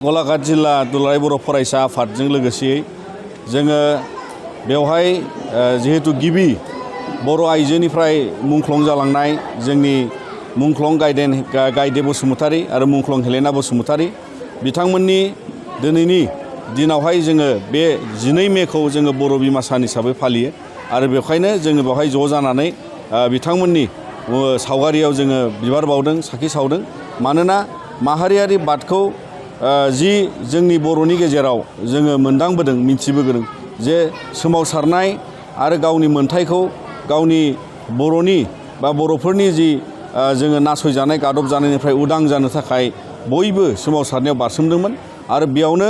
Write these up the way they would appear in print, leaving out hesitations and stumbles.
गलाघाट जिल्ला दुलाराय बर' फरायसा आफादजों लोगोसेयै जोङो बेवहाय जिहेतु गिबि बर' आइजोनिफ्राय मुंख्लं जालांनाय जोंनि मुंख्लं गायदे बसुमतारी आरो मुंख्लं हेलेना बसुमतारी बिथांमोननि दिनैनि दिनावहाय जोङो बे 12 मेखौ जोङो बर' बिमा सान हिसाबै फालियो आरो बेखायनो जोङो बेवहाय ज' जानानै बिथांमोननि सावगारियाव जोङो बिबार बावदों साखि सावदों मानोना माहारियारि बादखौ जि जोंनि बर'नि गेजेराव जोङो मोनदांबोदों मिथिबोदों जे सोमावसारनाय आरो गावनि मोनथायखौ गावनि बर'नि बा बर'फोरनि जि जोङो नासयजानाय गादब जानायनिफ्राय उदां जानो थाखाय बयबो सोमावसारनायाव बारसोमदोंमोन आरो बेयावनो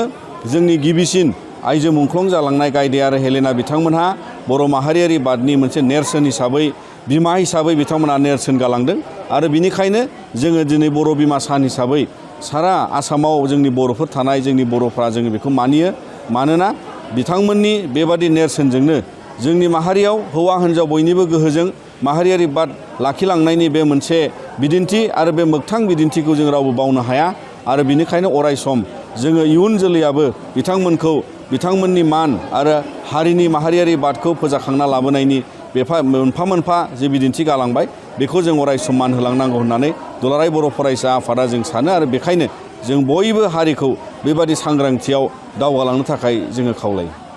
जोंनि गिबिसिन आइजो मुंख्लं जालांनाय गायदे आरो हेलेना बिथांमोनहा बर' माहारियारि बादनि मोनसे नेरसोन हिसाबै बिमा हिसाबै बिथांमोनहा नेरसोन गालांदों आरो बिनिखायनो जोङो दिनै बर' बिमा सान हिसाबै सारा आसामाव जोंनि बर'फोर थानाय जोंनि बर'फ्रा जोङो बेखौ मानियो मानोना बिथांमोननि बेबादि नेरसोनजोंनो जोंनि माहारियाव हौवा हिन्जाव बयनिबो गोहोजों माहारियारि बाद लाखिलांनायनि बे मोनसे बिदिन्थि आरो बे मोगथां बिदिन्थिखौ जों रावबो बावनो हाया आरो बिनिखायनो अराय सम जोङो इयुन जोलैयाबो बिथांमोननि मान आरो हारिनि माहारियारि बादखौ फोजाखांना लाबोनायनि मोनफा मोनफा जे बिदिन्थि गालांबाय बेखौ जों अराय सम मान होलांनांगौ होननानै दुलाराय बर' फरायसा आफादा जों सानो आरो बेखायनो जों बयबो हारिखौ बेबादि सांग्रांथियाव दावगालांनो थाखाय जोङो खावलायो।